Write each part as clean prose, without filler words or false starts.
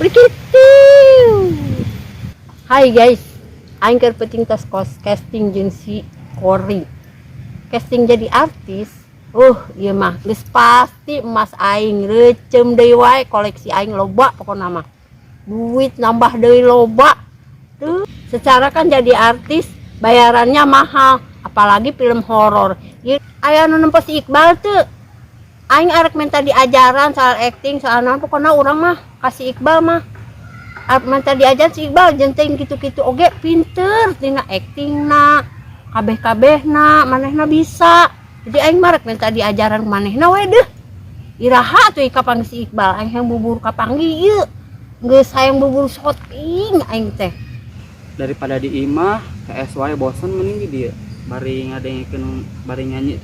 Begitu. Hai guys, aing keur penting tos kos casting jeung si Kori. Casting jadi artis. Ieu mah geus pasti emas aing reuceum deui wae, koleksi aing loba pokona mah. Duit nambah deui loba. Tuh, secara kan jadi artis bayarannya mahal, apalagi film horor. Ieu aya nu nempo si Iqbal teu? Aing arek minta diajaran soal acting, soal naon pokona urang mah kasih Iqbal mah. Arek minta diajar si Iqbal jenteng kitu-kitu oge pinter tina actingna, kabeh-kabehna manehna bisa. Jadi aing mah rek minta diajaran manehna we deuh. Iraha tuh kapan si Iqbal aing hayang bubur kapanggih ieu. Geus hayang bubur syuting aing teh. Daripada di imah KS wae bosen, mending di dieu bari ngadengekeun bari nyanyi.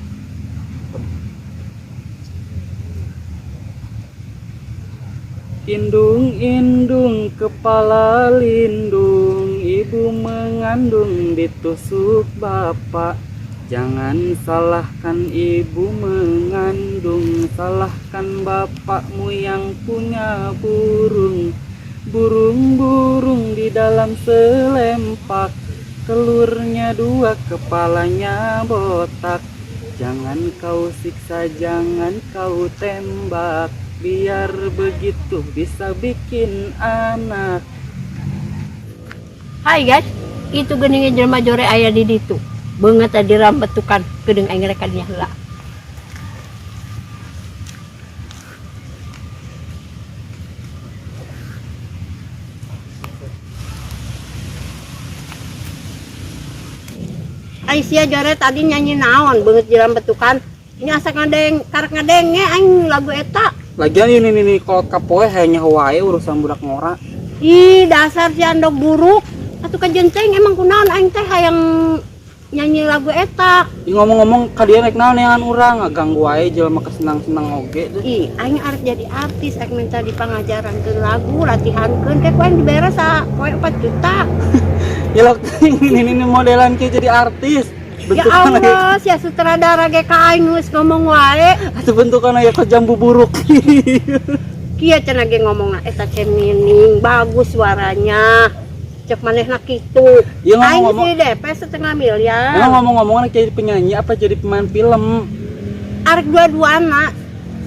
Indung indung kepala lindung, ibu mengandung ditusuk bapak. Jangan salahkan ibu mengandung, salahkan bapakmu yang punya burung. Burung-burung di dalam selempak, telurnya dua kepalanya botak. Jangan kau siksa, jangan kau tembak, biar begitu bisa bikin anak. Hai guys, itu geuning jelema jore aya di ditu. Beungeut tadi rambetukan kedeung aing rek ka dinya heula. Ai sia jore tadi nyanyi naon beungeut dirambetukan? Ini asa ngadeng, karek ngadenge aing lagu eta. Lagian ini nih kolot kapoe hayang nyaho wae urusan budak ngora. Ih, dasar si andok buruk. Atuh kajenteng emang kunaon aing teh hayang nyanyi lagu eta. Ih, ngomong-ngomong ka dieu rek naon neangan urang, ngaganggu wae jelema kesenang-senang oge tuh. Ih, aing arek jadi artis, aing minta dipangajarankeun lagu, latihankeun kayak ku aing dibere sa poe 4 juta. Ya lok ini ini modelan kieu jadi artis. Ya Bentukan aya Allah, sia sutradara ge ka aing geus ngomong wae. atuh bentukan aya kos jambu buruk. Kieu cenah ge ngomongna eta Cemining, bagus suaranya. Cek manehna kitu. Iya, Aing ngomong-ngomong. sih DP setengah miliar. Emang ngomong-ngomong jadi penyanyi apa jadi pemain film? Arek dua-duana.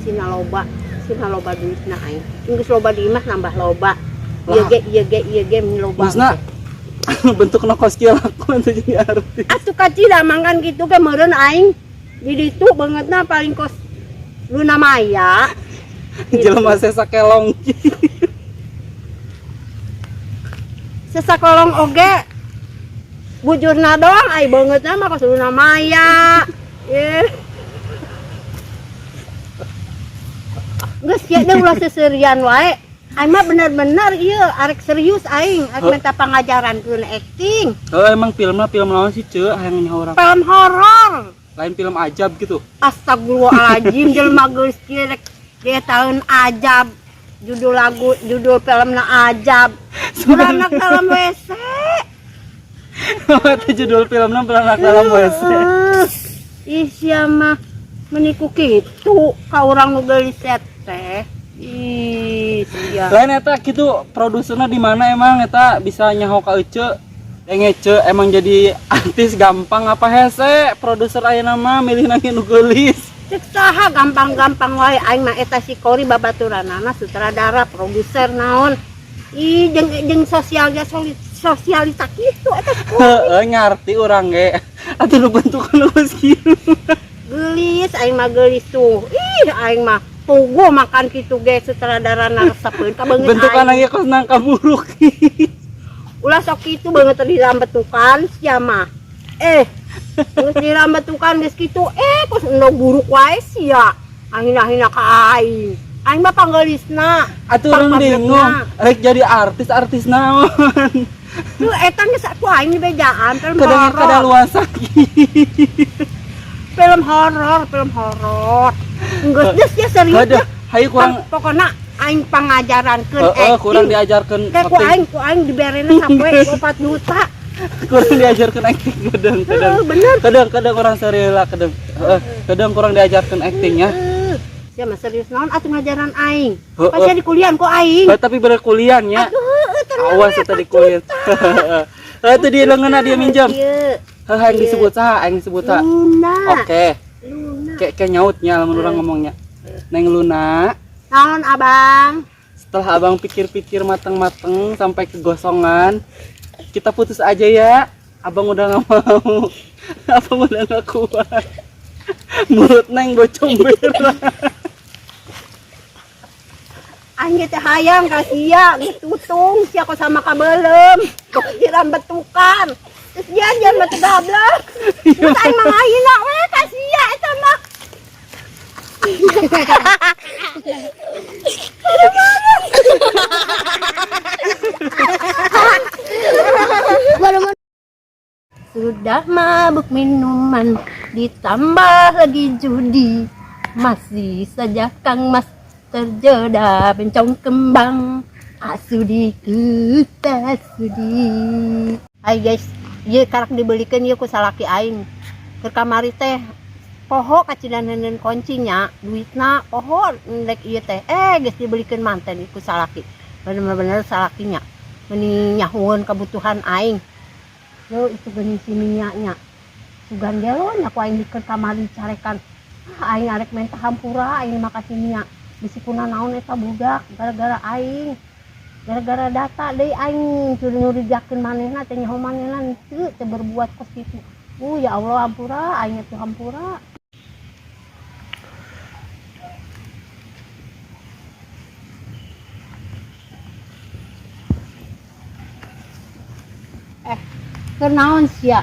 Sina loba, sina loba duitna aing. Geus loba di imah nambah loba. Ieu Lah. ge ieu ge ieu ge loba. Maksudna bentukna kos kieu laku atuh jadi artis. Atuh kacida mangkan kitu ge meureun aing di ditu beungeutna paling kos Luna Maya. Jelema sesa kelong. Sesakolong oge bujurna doang ai beungeutna mah kos Luna Maya. Eh. Geus kieu deui ulah seserian wae. Aing mah bener-bener ieu arek serius aing, arek minta pangajarankeun acting. Oh, emang filmna film naon sih, Ceu? Hayang nyaho urang. Film horor. Lain film ajab gitu. Astagfirullahaladzim, jelema geus kieu rek dietaeun ajab. Judul lagu, judul filmna ajab. Beranak dalam WC. Itu judul filmna Beranak dalam WC. Ih, sia mah meniku kitu ka urang nu geulis teh. Ih, sia. Lain eta kitu produserna di mana emang eta bisa nyaho ka Ece? Denge Ece emang jadi artis gampang apa hese? Produser ayeuna mah milih nang nu geulis. Cek saha gampang-gampang wae aing mah eta si Kori babaturanana sutradara, produser naon. Ih, jeung jeung sosialnya sosialita kitu eta si Kori. Heeh, ngarti urang ge. Atuh nu bentukan geus kieu. Geulis aing mah geulis tuh. Ih, aing mah puguh makan kitu ge sutradarana resepeun ka beungeut Bentukan aing. aya kos nangka buruk. Ulah sok kitu beungeut dirambetukan sia mah. Geus dirambetukan geus kitu kos endog buruk wae sia. Ahina-hina ka aing. Aing mah panggeulisna. Atuh urang Pangpabrekna. bingung, rek jadi artis artis naon? Tuh eta geus ku aing dibejaan film Kadang horor. kadaluarsa. Film horor, film horor. Geus geus ya serius. Haduh, hayu kurang Pokona aing pangajarankeun heeh, kurang diajarkeun Kayak ku acting. aing, ku aing diberena sampai 4 juta. Kurang diajarkeun acting kadang kadang. Heeh, bener. Kadang kadang orang serius lah kadang. Heeh, kadang kurang diajarkeun acting ya. Heeh. Sia mah serius naon atuh ngajaran aing. Heeh. Pas sia di kuliah ku aing. Heuh, tapi bener kuliah nya. Aduh, heueuh tenang Awas we, eta di kuliah. Heuh, itu dia leungeunna dia minjem. Ieu. Heuh, aing disebut saha? Aing disebut saha? Luna. Oke. Luna. Kayak nyautnya lamun urang ngomongnya. Neng Luna, Naon abang? Setelah abang pikir-pikir mateng-mateng sampai kegosongan, kita putus aja ya. Abang udah nggak mau. Abang udah nggak kuat. Mulut Neng bocong berak. Aing ge teh hayang ka sia, geus tutung sia kok sama kabeuleum. Pikiran betukan. Terus dia jangan batu gablek. Terus aing mah ngahina we ka sia eta mah. Sudah mabuk minuman, ditambah lagi judi. Masih saja Kang Mas terjeda bencong kembang. Asudi kita sudi. Hai guys, ieu karak dibelikeun ieu ku salaki aing. Keur kamari teh poho kacidan heuneun kuncinya, duitna poho ndek ieu teh. Geus dibelikeun manten ku salaki. Bener-bener salakinya. Meni nyahueun kebutuhan aing. Yo itu geuning si minyaknya. Sugan gelo nya ku aing dikeun kamari carekan. Ah, aing arek menta hampura aing mah ka si Mia. Bisi kuna naon eta budak gara-gara aing. Gara-gara data deui aing curi nyurigakeun manehna teh nyaho manehna teu teu berbuat kos kitu. Ya Allah hampura aing atuh hampura. Keur naon sia?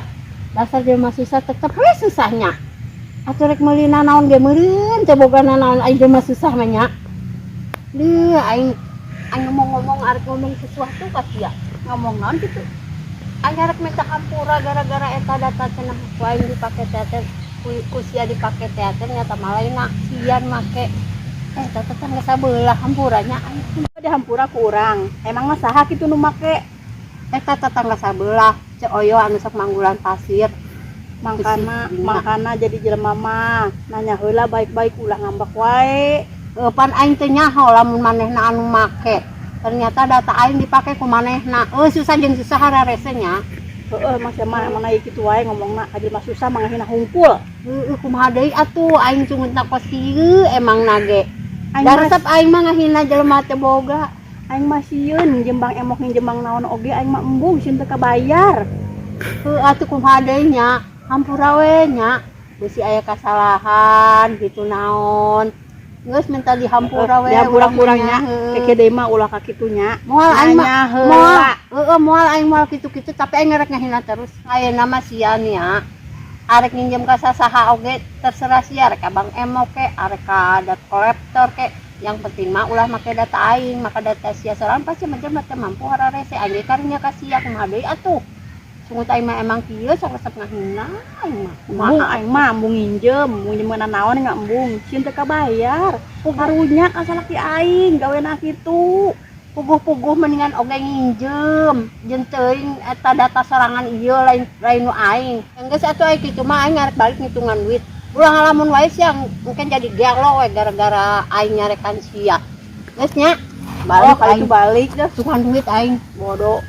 Dasar dia mah susah tetep we susahnya. Atuh rek meuli nanaon ge meureun teu boga nanaon aing dia mah susah mah nya. Leuh aing aing ngomong-ngomong arek ngomong sesuatu ka sia. Ngomong naon kitu? Aing arek minta hampura gara-gara eta data cenah ku aing dipake teater ku sia dipake teater nyata malaina sian make. Eta teh geus sabelah hampuranya aing. Ada hampura ku urang. Emang mah saha kitu nu make? Eta tetangga sabelah Ceu Oyo anu sok manggulan pasir. Mangkana, Besi, mangkana jadi jelema mah nanya heula baik-baik ulah ngambek wae. Pan aing teh nyaho lamun manehna anu make. Ternyata data aing dipake ku manehna. Susah jeung susah hararese nya. Heeh, mah sia mah emang ieu kitu wae ngomongna ka jelema susah mah ngahina hungkul. Heeh, kumaha deui atuh aing cungutna kos kieu emang nage. Aing Da mah resep aing mah ngahina jelema teu boga. Aing mah sieun jembang emok jembang naon oge aing mah embung sieun teu kabayar. Heuh atuh kumaha deui nya? Hampura we nya. Bisi aya kasalahan gitu naon. Geus minta dihampura we. Dihampura urang kurang nya. Heuh. Keke deui mah ulah ka kitu nya. Moal aing mah Nanya heula. moal. Heeh, moal aing moal kitu-kitu tapi aing rek ngahina terus. Ayeuna mah sia nya. Arek nginjem ka sasaha oge terserah sia arek ka Bang Emo ke, arek ka debt collector ke. Yang penting mah ulah make data aing, maka data sia sorangan pasti mah jelema teu mampu hararese aing ge karunya ka sia kumaha deui atuh. Sungut aing mah emang kieu sok resep ngahina aing mah. Embung aing mah embung nginjem, embung nginjem naon nggak embung, sieun teu kabayar. Karunya ka salaki aing gawena kitu. Puguh-puguh mendingan oge nginjem, jeung teuing eta data sorangan ieu lain lain nu aing. Geus atuh aing kitu mah aing ngarek balik ngitungan duit. Ulah ngalamun wae sia mungkin jadi gelo we gara-gara aing nyarekan sia. Geus nya. Balik Oh, kali aing. itu balik dah. Hitungan duit aing. Bodoh.